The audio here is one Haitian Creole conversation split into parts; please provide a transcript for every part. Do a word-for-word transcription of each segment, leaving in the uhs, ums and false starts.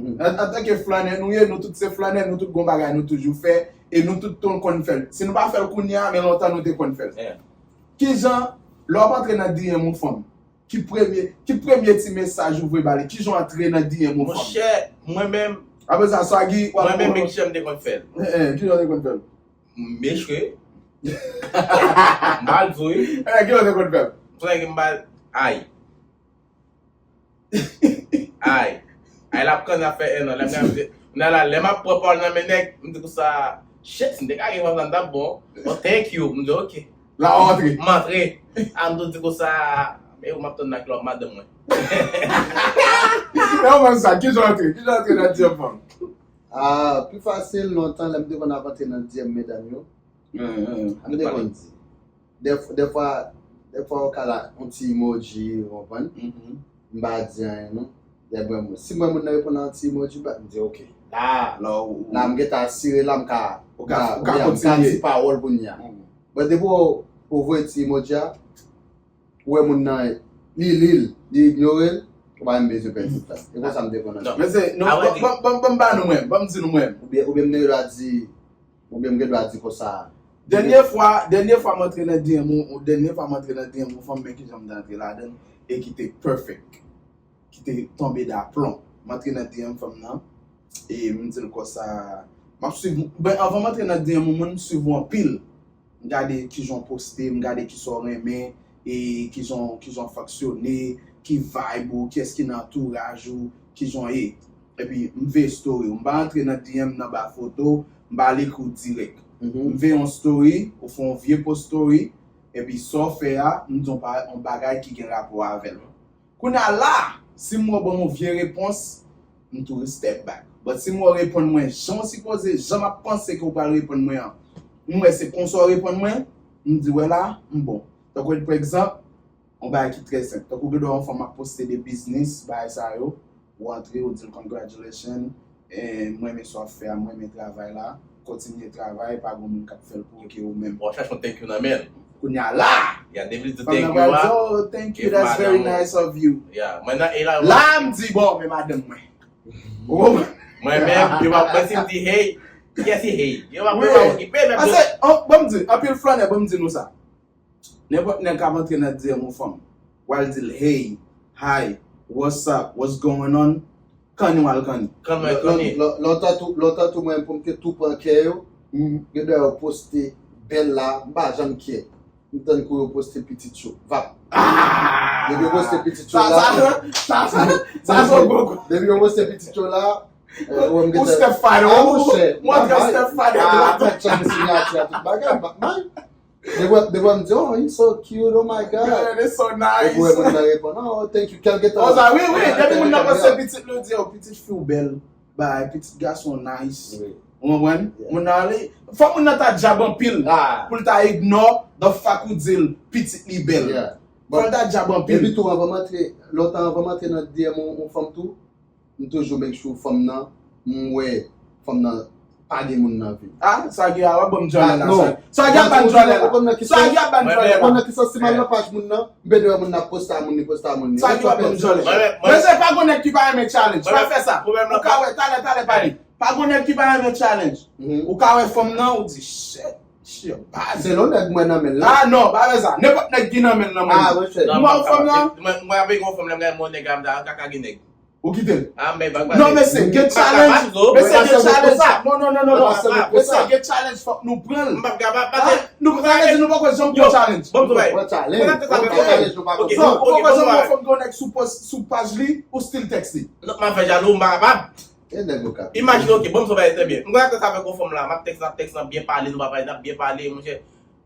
An, antanke flannè nou ye, nou tout se flannè, nou tout gon bagay nou toujou fè, e nou tout tou konn fè l. Si nou pa fè l kounye a, men lontan nou te konn fè l. Kijan, lè w ap antre nan D M yon fanm, ki premye, ki premye ti mesaj ou voye ba li? Kijan w antre nan D M yon fanm? Monchè, mwen menm, apre sa, Swaggy, w ap mwen menm, men kijan m te konn fè l. Eh, eh, kijan w te konn fè l? M echwe. M pa l di w, wi. Eh, kijan w te konn fè l? Swaggy, m pa l, ay. Ay. Ay, l ap kann ap fè en an. Lè m gade, m la, lè m ap pran pawòl nan men nèg, m di konsa, shit, si m te ka gen fanm sa, m t ap bon. Bon, thank you. M di, ok. La w antre. M antre. A, m tou di konsa, e ou m ap tann nan klòb madanm mwen. E ou menm sa, kijan w antre? Kijan w antre nan D M fanm? Ah, pi fasil, lontan, lè m te konn ap antre nan D M medam yo. M te konn di. Dèf-, dèfwa, dèfwa ou ka la, yon ti emoji, ou konprann? M pa di anyen, non. Lè m wè moun, si m wè moun nan reponn a yon ti emoji, ba, m di, ok. La, la, ou, la, m gentan asire, la, m ka, ou ka, ou ka kontinye. M ka di pawòl kounye a. But depi ou, ou voye ti emoji a, ou wè moun nan, li li l, li inyore l, ou pa menm bezwen pèdi tan. E konsa m te konn antre. Men se, non, ban, ban, ban, ban m ba nou mwen, ban m di nou mwen. Oubyen, oubyen m te dwa di, oubyen m te dwa di konsa. Dènye fwa, dènye fwa m antre nan D M ou, dènye fwa m antre nan D M ou fanm, men kijan m te antre ladan l, e ki te perfect, ki te tonbe daplon. M antre nan D M fanm nan, e m di l konsa, m ap swiv, ben, anvan m antre nan D M yon moun, m swiv ou anpil. M gade kijan w poste, m gade kisa w renmen, e kijan, kijan w fonksyone, ki vibe ou, kiyès ki nan antouraj ou, kijan w ye. Epi m veye story w. M pa antre nan D M nan ba foto, m pa al ekri w dirèk. M veye yon story, ou fè yon vye post story, epi sa w fè a, m di w pa, yon bagay ki gen rapò avè l. Kounye a la, si m wè w ban m yon vye repons, m tou step back. But si m wè w reponn mwen jan w sipoze, jan m ap panse ke w pral reponn mwen an, m wè se konsa w reponn mwen, m di, wè la, m bon. Tankou, pa egzanp, yon bagay ki trè senp. Tankou gen dwa yon fanm ap poste de biznis, bagay sa yo, ou antre, ou di l congratulations, e, mwen renmen sa w ap fè a, mwen renmen travay la, kontinye travay, pa gen moun k ap fè l pou ou ke ou menm. W ap chache yon thank you nan men l. Kounye a la! Ya, depi l di thank you a, oh, thank you, that's very nice of you. Ya, mwen nan e la, la, m di, bon, men madanm mwen. Ou konprann? Mwen menm, yo pa, mwen si m di hey, kiyès ki hey? Yo pa, yo pa okipe, men bon. Paske, bon, ban m di, anpil flannè, ban m di nou sa. Nenpòt nèg k ap antre nan D M yon fanm, w al di l, hey, hi, what's up, what's going on? Kanni w al kanni. Kanni w al kanni. Lontan tou, lontan tou mwen pou m te tou pran kè yo, m gen dwa yo poste bèl la, m pa janm kyè. M tann kou yo poste pitit yo. Vap. Depi yo poste pitit yo la. Sa, sa, sa, sa, sa, se yon gwo kou. Depi yo poste pitit yo la, ou stepfather, ah, monchè, mwen stepfather. Ah, fèk chanj sinyati a, tout bagay, m pa may. Depi, depi m di, oh, he's so cute, oh my God. Yeah, they're so nice. Epi wè moun nan reponn, oh, thank you, kèl gentan. Oh, sa, wi, wi, depi moun nan poste pitit li, ou di, oh, pitit fi w bèl, bay, pitit gason nice. Wi. Ou konprann? Yeah. Moun nan ale, fò moun nan ta djab anpil pou l ta ignore the fact ou di l pitit li bèl. Yeah. Fò l ta djab anpil. Epi tou, anvan m antre, lontan anvan m antre nan D M yon, yon fanm tou, m toujou make sure fanm nan, m wè fanm nan pa gen moun nan vi. Ah, sa gen a, w ap ban m djòlè la, sa. Sa gen a ban m djòlè la. Sa gen a ban m djòlè la. Ou konn nan ki sans, si m al nan paj moun nan, m bezwen wè moun nan poste a moun, li poste a moun, li. Sa gen a ban m djòlè. Men se pa gon nèg ki pa renmen challenge. Pa fè sa. Ou ka wè, talè, talè, pale. Pa gon nèg ki pa renmen challenge. Ou ka wè fanm nan, ou di, shit, shit, baz. Selon nèg mwen nan men l la. Ah, non, pa fè sa. Nenpòt nèg ki nan men l nan mwen. Ah, monchè. M wè fanm nan. Mwen, mwen ap gen yon fanm, lè m gade yon nèg, m ta kaka gen nèg. Ou kite l. Ah, men bag. Non, mesye, gen challenge. Mesye, gen challenge. Non, non, non, non, non. Mesye, gen challenge, fòk nou pran l. M p ap kapab, paske nou pa ka di nou poko janm pran challenge. Bon, bon, bon. Pran challenge. Bon, pran challenge, nou pa konn. So, ou poko janm wè fanm gen yon nèg sou post, sou paj li, ou still text li. Non, m ap fè jalou, m pa kapab. E nèg yo ka. Imajine, ok, bon, m sou bagay trè byen. M konn sa avèk yon fanm la, m ap text, n ap text, n ap byen pale, nou pa pale, n ap byen pale, monchè.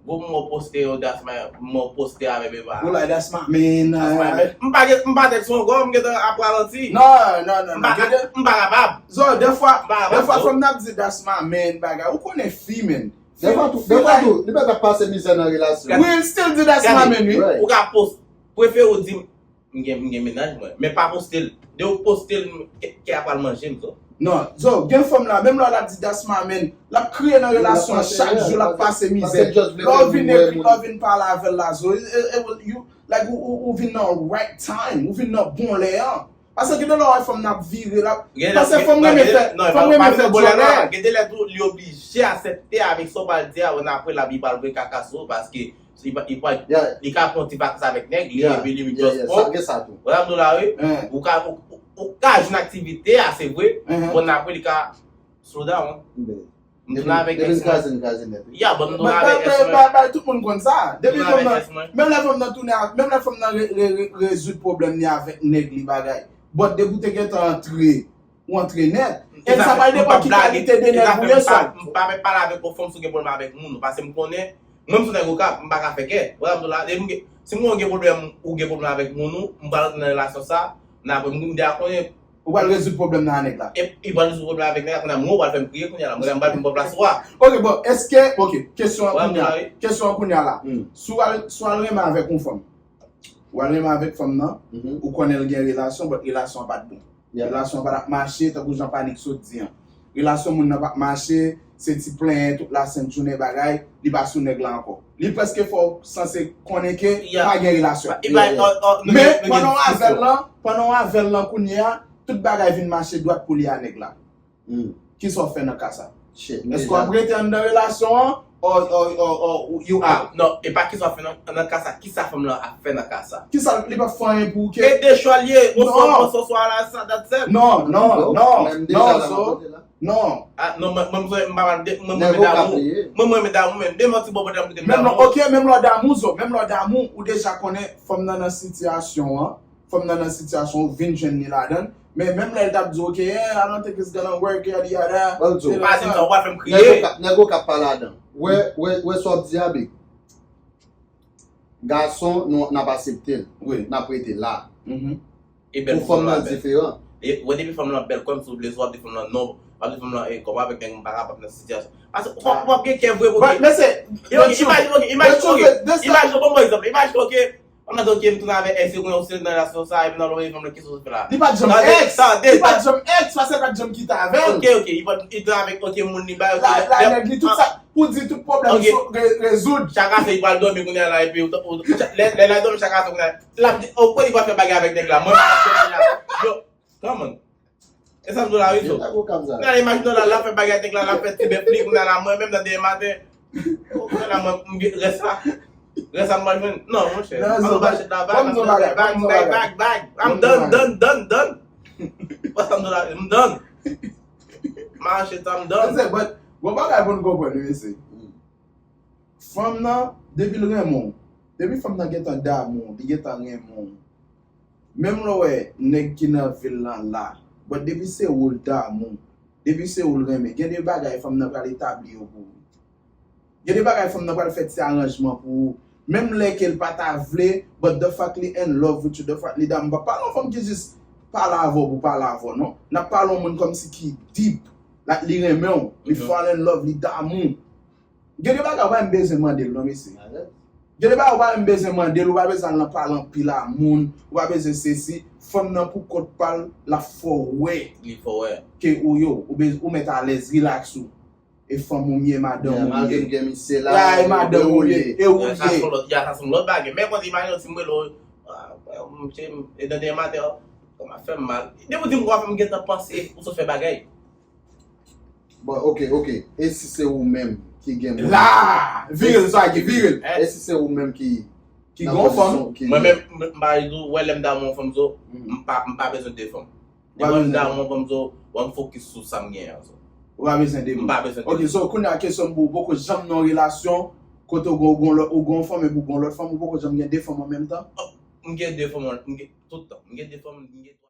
Bon, m wè w poste yo, that's my, m wè w poste avè Beba. Ou like, that's my man. That's my man. M pa gen, m pa text ou ankò, m gentan ap ralanti. Non, non, non, non. M pa, m pa kapab. So, dèfwa, dèfwa fanm nan ap di that's my man, bagay. Ou konnen fi, man. Dèfwa tou, dèfwa tou, li mèt ap pase mizè nan relasyon. Wi, li still di that's my man, wi. Ou ka post, prefere w di m gen, m gen mennaj mwen. Men pa poste l. Depi w poste l, kè, kè a pral manje m, so. Non, so, gen fanm la, menm lè l ap di that's my man, l ap kriye nan relasyon an chak jou, l ap pase mizè. Lè w vin ekri, lè w vin pale avè l la, so, e, e, e, you, like, ou, ou, ou vin nan right time, ou vin nan bon lè an. Paske gen de lè w wè fanm nan ap vire, l ap. Paske fanm renmen fè, fanm renmen fè dyòlè. Gen de lè tou, li oblije aksepte avèk sa w pral di a, ann apre l ap, li pral voye kaka sou ou, paske li pa, li pa, li ka pran ti vakans avèk nèg li, epi li just pran. Gen sa tou. Wè sa m di w la, wi. Ou ka, ou, ou, ou ka jwenn aktivite a, se vre, bon, ann apre, li ka slow down. M tounen avèk ex mwen. Ya, bon, m tounen avèk ex mwen. Bay tout moun konn sa. Depi fanm nan, menm lè fanm nan tounen, menm lè fanm nan re, re, re, rezoud pwoblèm li avèk nèg li bagay. But depi w te gentan antre, ou antre nèt. E sa pral depann ki kalite de nèg ou ye, sa. M pa mèt pale avèk yon fanm si w gen pwoblèm avèk moun ou, paske m konnen, mwen m se yon nèg okap, m pa ka fè kè. Wè sa m di w la, depi m gen, si m wè w gen pwoblèm, ou gen pwoblèm avèk moun ou, m pral antre nan relasyon sa, nan apre m, m deja konnen, ou pral rezoud pwoblèm nan a nèg la. E, li pral rezoud pwoblèm avèk nèg la, kounye a mwen, ou pral fè m kriye, kounye a la, mwen, m pral fè m pòp la sou a. Ok, bon, èske, ok, kesyon an kounye a, kesyon an kounye a la. Si w al, si w al renmen avèk yon fanm, ou al renmen avèk fanm nan, ou konnen l gen relasyon, but relasyon an pa t bon. Relasyon an pa t ap mache, tankou jan Panik sot di an. Relasyon moun nan p ap mache, se ti plenyen tout lasent jounen bagay, li pa sou nèg la ankò. Li prèske fè w sanse konnen ke pa gen relasyon. Men pandan w avè l lan, pandan w avè l lan kounye a, tout bagay vin mache dwat pou li a nèg la. Kisa w fè nan ka sa? Èske w ap rete anndan relasyon an, or, or, or, or you out? Non, e pa kisa w ap fè nan, nan ka sa, kisa fanm lan ap fè nan ka sa? Kisa, li p ap fè anyen pou ou ke? E de chwa l ye, ou swa, ou swa, ou swa la sa, that's it. Non, non, non, non, so, non. Ah, non, mwen, mwen, mwen, m pa mal de, mwen, mwen, mwen damou. Mwen, mwen, mwen damou, men de manti bon, bon, damou, damou. Menm lè, ok, menm lè w damou, zo, menm lè w damou, ou deja konnen fanm nan nan sitiyasyon an. Fanm nan nan sitiyasyon ou vin jwenn li ladan l. Men menm lè l t ap di w, ok, yeah, I don't think it's gonna work, yada, yada. Ou pa di m sa, ou pa fè m kriye. Nèg okap, nèg okap pa ladan. Wè, wè, wè sa w ap di a, big. Gason, nou, n ap aksepte l. Wi. N ap rete la. E bèl pou fanm nan diferan. E, wè, depi fanm lan bèl, kòm si w vle, si w ap di fanm lan non, w ap di fanm lan, e, kòm avèk nèg, m pa kapab nan sitiyasyon. Paske w ap, w ap gen kè vre, ok. Imajine, ok, imajine, ok, imajine, bon, bon egzanp, imajine, ok, Fanm nan di, ok, m tounen avèk ex li, kounye a ou se nan relasyon sa, epi nan lòt fanm nan, kisa w fè la? Li pa t janm ex. Li pa t janm ex, paske l pa t janm kite avè l. Ok, ok, li pa t, li tounen avèk, ok, moun li bay, ok. La, la, nèg li, tout sa, pou di tout pwoblèm rezoud. Chak aswè, li pral dòmi kounye a la, epi lè, lè l al dòmi chak aswè kounye a, l ap di, ok, li pral fè bagay avèk nèg la. Mwen, m ap dòmi la. Yo, come on. E sa m di w la, wi, so. Kounye a la, imajine w la, l ap fè bagay nèg la, l ap fè ti bèf li, kounye a la, mwen menm nan demen maten. Kounye a la, mwen, m gen rès la. Rès la, m pral jwenn. Non, monchè. An nou mache la, bag, bag, bag, bag, bag. I'm done, done, done, done. Wè sa m di w la, m done. Mache sa, m done. But, gon bagay pou n konprann, wi, mesye. Fanm nan, depi l renmen w, depi fanm nan gentan damou w, li gentan renmen w, menm lè w wè nèg ki nan vi l lan la, but depi se ou l damou, depi se ou l renmen, gen de bagay fanm nan pral etabli yo pou ou. Gen de bagay fanm nan pral fè ti aranjman pou ou. Menm lè ke l pa ta vle, but the fact li in love with you, the fact li damou. M p ap pale yon fanm ki jis pale avè w pou pale avè w, non. N ap pale yon moun kòmsi ki deep. Like, li renmen w, li fall in love, li damou. Gen de bagay ou pa menm bezwen mande l non, mesye. Gen de bagay ou pa menm bezwen mande l, ou pa bezwen al nan pale anpil a moun, ou pa bezwen sesi. Fanm nan pou kont pa l, l ap fè w wè. Li fè w wè. Ke ou yo, ou bez-, ou mèt alèz, relax ou. E fanm ou m ye, madanm ou m ye. Ya, e madanm ou m ye, e ou m ye. Ya, sa se yon lòt, ya, sa se yon lòt bagay. Men kounye a imajine w si m rele w, ah, m, m, e nan demen maten, kò m ap fè m mal. Depi w di m kò ap fè m, m gentan panse ou sot fè bagay. Bon, ok, ok. E si se ou menm ki gen moun? La! Vire l, sa ki vire l. E si se ou menm ki, ki gon fanm? Mwen menm, m, m pa di w, wè lè m damou yon fanm, so, m pa, m pa bezwen de fanm. Depi m damou yon fanm, so, wè m fokis sou sa m genyen an, so. Ou pa bezwen de moun. M pa bezwen de moun. Ok, so, kounye a kesyon m pou ou, poko janm nan yon relasyon, kote ou gon, ou gon lòt, ou gon fanm, epi ou gon lòt fanm, ou poko janm gen de fanm an menm tan? M gen de fanm, m gen, tout tan. M gen de fanm, m gen